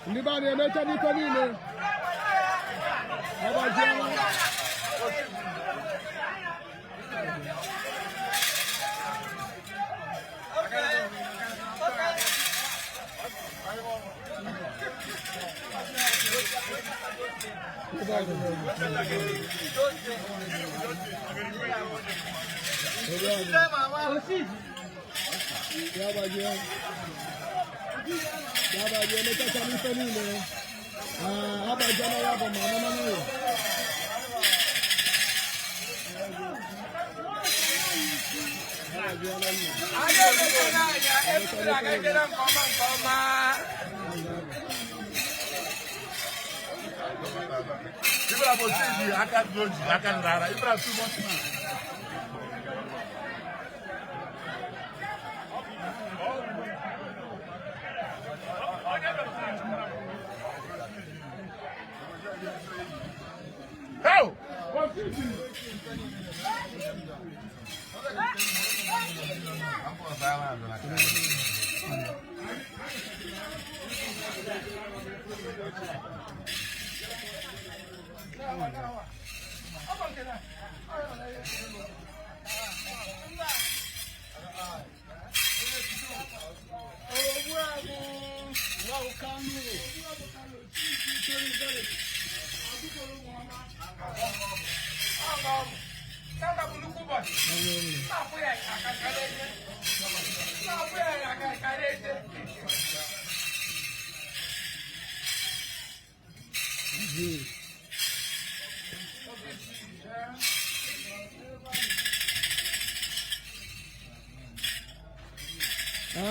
Ndị be anyị emecha n'ife niile. Agbajiela. Ya gbajie. Ya gbajie, emechacha n'ife niile. Agbajiela ya bụ ma ọmụma n'ụlọ. Ibra bụ otu aka dị oji aka nrara Ibra too much man. How?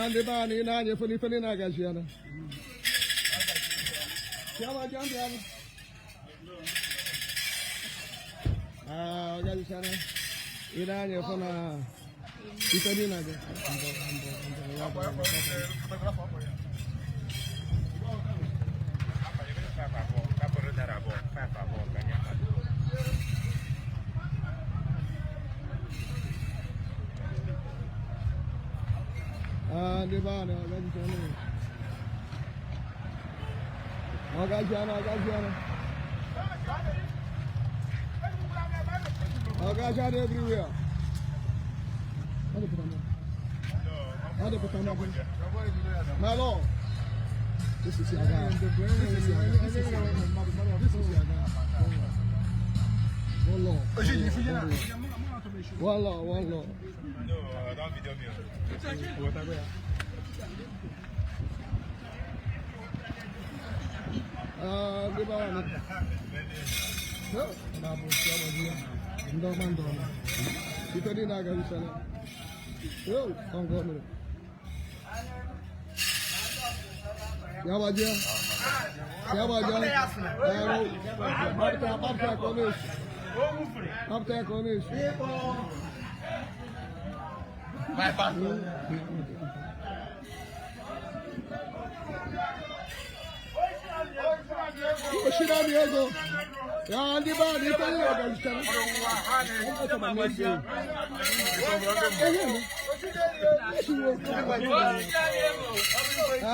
Ndị be anyị na-anya efe n'ife niile agaziela. Ya gbajie ndị ahụ. Ọ gazichara. Ị na-anya efe na ife niile aga. Mbọ, mbọ, mbọ, ya bụ, mbọ, mbọ. Ndị be anyị ọ gazichara. Ọ gaziana, ọ gaziana. Ọ gaziana everywhere. Ọ dịpụta na. Ọ dịpụta na. My lord. This is your guy. This is your guy. This is your guy. This is your guy. One law. One law, one law. No, don't video me. Ndị be anyị. Na-abụ ya gbajie. Ndị ọma, ndị ọma. Ife niile agaghịchala. Yo, ọngọ mere. Ya gbajie. Ya gbajie. Gbapụta, gbapụta ka ọ na-esi. Gbapụta ka ọ na-esi. Oshirami ego. Ya ndị be anyị ife niile agaghịchala.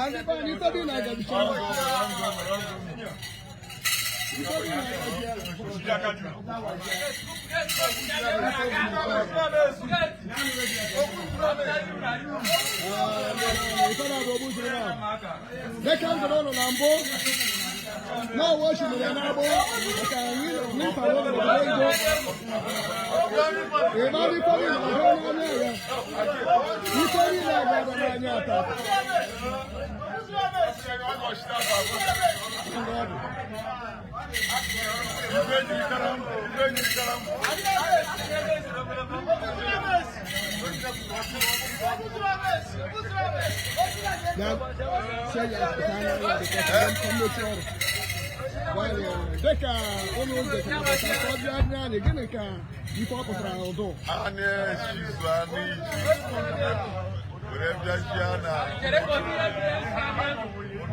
Ndị be anyị ife niile agaghịchala. Ife niile agaghịchala. Ife na-abụ ogbu zuru na. Dịka m gwara ụnụ na mbụ, na ọwa osimiri na-agbụ maka n'ifa ụlọ ego. Ịmara ife niile ọhụrụ n'anya ya. Ife niile agada n'anya taa. Ya sie ya pụta n'anya dịka mmechi ọrụ. Dịka ụlọ ụzọ ka ọ bịa nye anyị, gịnị ka ife ọ pụtara ụdụ? A na-esizu anụ iji were bịachia na ụlọ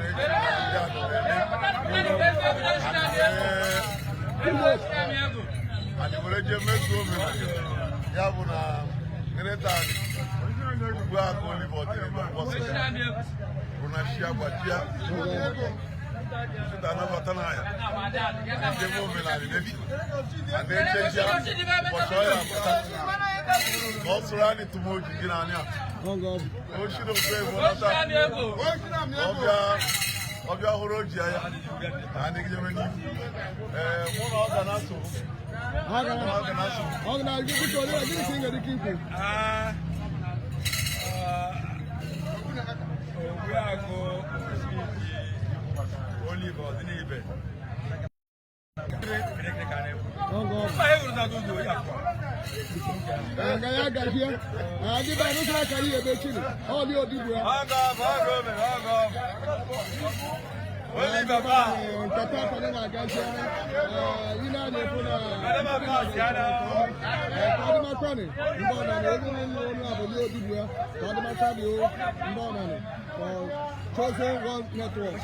eji ndị a anyị were jee mezuo omenala ya bụ na nreta anyị ugbu a ka Oliver dịrị n'ụbọchị ya bụ na chi agbajia. Chita anabata na ya. Ndị omenala n'echi. A na-echechi ya ụbọchị ọ ya apụta. Ka ọ sụrụ anyị tụmoji gị n'anya. Ọgọ. O shiri ofe ebo nata. Ọbịa hụrụ oji ya ka anyị gidebe n'ihu. Ee, mụ na ọ ga na-asụ. Ọ ga Mụ na ọ ga na-asụ. ọ ga na gị onye gịnị ka ị nwere ike ikwu? Ogbuagụ Olive Ọdịnibe. Ọgọ. Nga ya gajie. Ndị be anyị sara kari ebe chini. Ọ dị odigbo ya. Olive Baba. Nkata afọ na-agazi ị na-anya efu na kọdịmakwani mgbe ọnanị onye na-enye onu abụli odigbo ya kọdịmakwani o mgbe ọnanị for Chosen One Network.